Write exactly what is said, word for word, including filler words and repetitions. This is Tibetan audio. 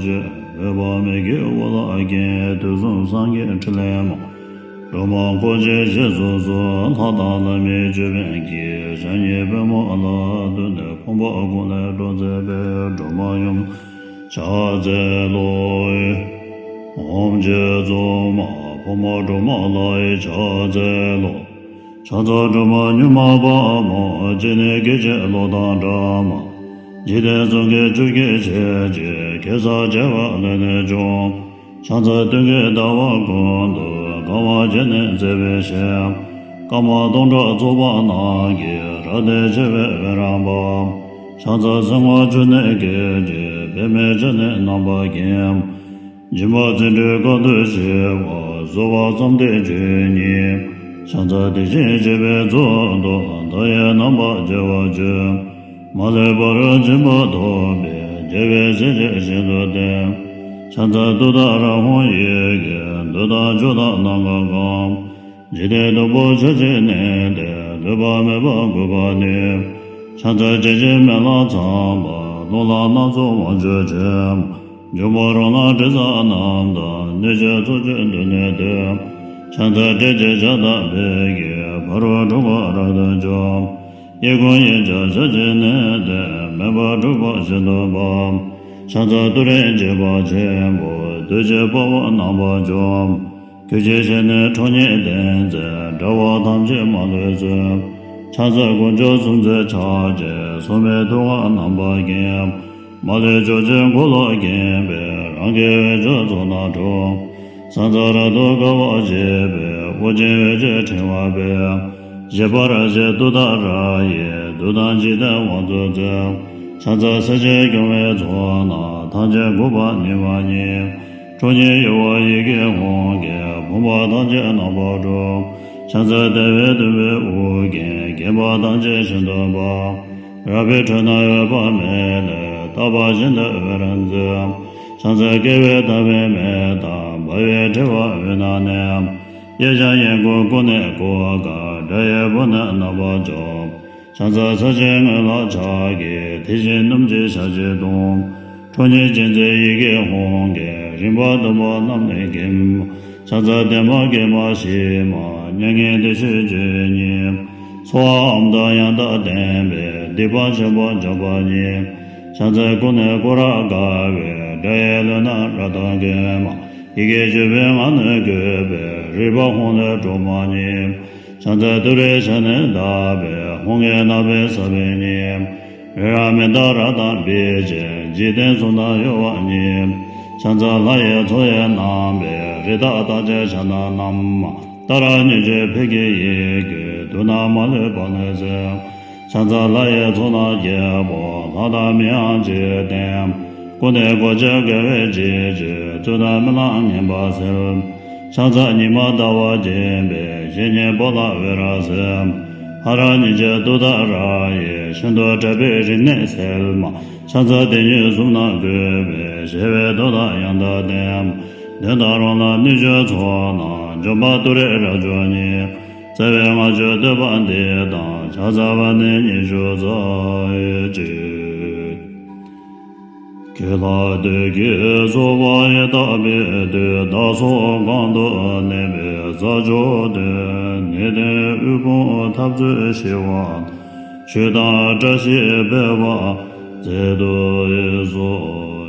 ཅན། འོད་དཔག་མེད་ཀྱི་འོད་ལ་བརྒྱན། དུས་གསུམ་སངས་རྒྱས་ཕྲིན་ལས་མ། སྒྲོལ་མ་འཁོར་བཅས་ཞེས་སུ་གསོལ། ལྷ་དང་ལྷ་མིན་ཅོད་པན་གྱི། ཞབས་གཉིས་པད་མོ་ལ་བཏུད་ནས། ཕོངས་པ་ཀུན་ལས་སྒྲོལ་མཛད་པའི། སྒྲོལ་མ་ཡུམ་ཕྱག་འཚལ་ལོ། ཨོཾ་རྗེ་བཙུན་མ་ཕོ་མོ་སྒྲོལ་མ་ལ་ཕྱག་འཚལ་ལོ། ཕྱག་འཚལ་སྒྲོལ་མ་མྱུར་མ་དཔའ་མོ། སྤྱན་ནི་སྐད་ཅིག་གློག་དང་འདྲ་མ། འཇིག་རྟེན་གསུམ་མགོན་བཅོ་བརྒྱད་ཆེ་ཆེ། གེ་སར་བྱེ་བ་ལས་ནི་བྱུང་། ཕྱག་འཚལ་སྟོན་ཀའི་ཟླ་བ་ཀུན་ཏུ། དགའ་བ་བརྗིད་ནས་མཛེས་པའི་ཞལ། སྐར་མ་སྟོང་ཕྲག་ཚོགས་པ་རྣམས་ཀྱིས། རབ་བརྟན་བྱེ་བས་འོད་རབ་འབར། ཕྱག་འཚལ་སེར་སྔོ་ཆུ་ནས་སྐད་ཅིག། པདྨས་ཕྱག་ནི་རྣམ་པར་བརྒྱན། སྦྱིན་པ་བརྩོན་འགྲུས་དཀའ་ཐུབ་ཞི་བ། བཟོད་པ་བསམ་གཏན་ཆོས་ཉིད། ཕྱག་འཚལ་དེ་བཞིན་གཤེགས་པའི་གཙུག་ཏོར། མཐའ་ཡས་རྣམ་པར་རྒྱལ་བ་སྤྱོད། མ་ལུས་ཕ་རོལ་ཕྱིན་པ་ཐོབ་པའི། རྒྱལ་བའི་སྲས་ཀྱིས་ཤིན་ཏུ་བསྟེན། ཕྱག་འཚལ་ཏུཏྟཱ་ར་ཧཱུྃ་ཡི་གེས། འདོད་དང་ཕྱོགས་དང་ནམ་མཁའ་གང་། འཇིག་རྟེན་བདུན་པོ་ཕྱོགས་བཅུར་གནས་ཏེ། ལུས་པ་མེད་པར་འགུགས་པར་ནུས། ཕྱག་འཚལ་བྱད་བཞིན་མེ་ལྷ་ཚངས་པ། རླུང་ལྷ་སྣ་ཚོགས་དབང་ཕྱུག་ཆེ། འབྱུང་པོ་རོ་ལངས་དྲི་ཟ་རྣམས་དང་། གནོད་བྱེད་ཚོགས་བཅས་མདུན་ནས་བཏུལ། ཕྱག་འཚལ་ཏྲཊ་ཅེས་བྱ་དང་ཕཊ་ཀྱིས། ཕ་རོལ་འཁྲུལ་འཁོར་རབ་ཏུ་འཇོམས། གཡས་བསྐུམ་གཡོན་བརྐྱང་ཕྱག་བྱས་ནས། དེ་མེད་པར་འཁྲུལ་འཁོར་ཤིན་ཏུ་སྤངས། ཕྱག་འཚལ་ཏུ་རེའི་འཇིགས་པ་ཆེན་པོ། གདུལ་བྱའི་དཔའ་བོ་རྣམ་པར་འཇོམས། གུས་ཕྱིར་ཞལ་ནས་ཁྲོ་གཉེར་ལྡན་མཛད། དགྲ་བོ་ཐམས་ཅད་མ་ལུས་གསོད། ཕྱག་འཚལ་དཀོན་མཆོག་གསུམ་མཛད་ཕྱག་རྒྱའི། སྲུང་མའི་ཐུགས་ཀར་རྣམ་པར་བརྒྱན། མ་ལུས་ཕྱོགས་བཅུའི་འཁོར་ལོ་བརྒྱན་པའི། རང་གི་འོད་ཆོས་ཚོགས་རྣམས་འཁྲུགས། ཕྱག་འཚལ་རབ་ཏུ་དགའ་བ་བརྗིད་པའི། དབུ་རྒྱན་འོད་ཀྱི་ཕྲེང་བ་སྤེལ། བཞད་པར་བྱེད་ཏུཏྟཱ་ར་ཡིས། བདུད་དང་འཇིག་རྟེན་དབང་ཕྱུག་རྩལ། ཕྱག་འཚལ་སྲས་བཅས་སྐྱོང་བའི་ཚོགས་རྣམས། ཐམས་ཅད་འགུགས་པར་ནུས་པ་ཉིད། ཁྲོ་གཉེར་གཡོ་བ་ཡི་གེ་ཧཱུྃ་གིས། ཕོངས་པ་ཐམས་ཅད་རྣམ་པར་འཁྲུགས། ཕྱག་འཚལ་བདེ་བའི་སྟོན་པའི་དབུ་རྒྱན། བརྒྱན་པ་ཐམས་ཅད་ཤིན་ཏུ་འབར། རལ་པའི་ཁྲོད་ན་འོད་དཔག་མེད་ལས། རྟག་པ་བཞིན་དུ་འོད་རབ་མཛད། ཕྱག་འཚལ་བསྐལ་པའི་མཐའ་པའི་མེ་དང་། འབར་བའི་ཕྲེང་བ་འོད་རྣམས་གནས། གཡས་བརྐྱང་གཡོན་བསྐུམ་ཀུན་ནས་བསྐོར་དཀའ། དགྲ་ཡི་དཔུང་ནི་རྣམ་པར་འཇོམས། ཕྱག་འཚལ་ས་གཞིའི་ངོས་ལ་ཕྱག་གི། དེ་བཞིན་སྣུམ་གྱི་ཞལ་གྱིས་བརྡུང་། ཁྲོ་གཉེར་ཅན་མཛད་ཡི་གེ་ཧཱུྃ་གིས། རིམ་པ་བདུན་པོ་རྣམས་ནི་འགེམས། ཕྱག་འཚལ་བདེ་མ་དགེ་མ་ཞི་མ། མྱ་ངན་འདས་ཞི་སྤྱོད་ཉིད། ཚོགས་ཨོཾ་དང་ཡང་དག་ལྡན་པས། སྡིག་པ་ཆེན་པོ་འཇོམས་པ་ཉིད། ཕྱག་འཚལ་ཀུན་ནས་བསྐོར་རབ་དགའ་བའི། དགྲ་ཡི་ལུས་རྣམས་རབ་ཏུ་འགེམས། ཡི་གེ་བཅུ་པའི་ངག་ནི་བཀོད་པའི། རིག་པ་ཧཱུྃ་ལས་སྒྲོལ་མ་ཉིད། ཕྱག་འཚལ་ཏུ་རེའི་ཞལ་ནི་ཟླ་བའི། ཧཱུྃ་གི་རྣ་བའི་ས་བོན་ཉིད། འོད་རབ་མི་འདའ་རབ་དང་འབིགས་བྱེད། འཇིག་རྟེན་གསུམ་རྣམས་གཡོ་བ་ཉིད། ཕྱག་འཚལ་ལྷ་ཡི་ཚོགས་ཡི་རྣམ་པའི། རི་དྭགས་རྟགས་ཅན་ཤ་ནག་རྣམས། ཏཱ་ར་གཉིས་བརྗོད་ཕཊ་ཀྱི་ཡི་གེས། དུག་རྣམས་མ་ལུས་པ་ནི་སེལ། ཕྱག་འཚལ་ལྷ་ཡི་ཚོགས་རྣམས་རྒྱལ་པོ། ལྷ་དང་མིའམ་ཅི་ཡིས་བསྟེན། ཀུན་ནས་གོ་ཆ་དགའ་བས་འཇིགས་བྱེད། རྩོད་དང་རྨི་ལམ་ངན་པ་སེལ། ཕྱག་འཚལ་ཉི་མ་ཟླ་བ་རྒྱས་པའི། བཤེས་གཉེན་པོ་ལ་འོད་རབ་གསལ། ཧ་ར་གཉིས་བརྗོད་ཏུཏྟཱ་ར་ཡིས། ཤིན་ཏུ་དྲག་པོའི་རིམས་ནད་སེལ་མ། ཕྱག་འཚལ་དེ་ཉིད་གསུམ་རྣམས་བཀོད་པའི། བྱེ་བའི་མདོག་དང་ཡང་དག་ལྡན། གདོན་དང་རོ་ལངས་གནོད་སྦྱིན་ཚོགས་རྣམས། འཇོམས་པ་ཏུ་རེ་རབ་མཆོག་ཉིད། རྩ་བའི་སྔགས་ཀྱི་བསྟོད་པ་འདི་དང་། ཕྱག་འཚལ་བ་ནི་ཉི་ཤུ་རྩ་གཅིག་ཁྱེད་ལ་བདུད་ཀྱིས་གསོད་པ་ཡི། དག་པའི་དུས་བདག་སོགས་གང་དུ་གནས་པའི། ས་ཕྱོགས་དུ་ནད་དང་དབུལ་ཕོངས་འཐབ་རྩོད་ཞི་བ། ཆོས་དང་བཀྲ་ཤིས་འཕེལ་བར་མཛད་དུ་གསོལ།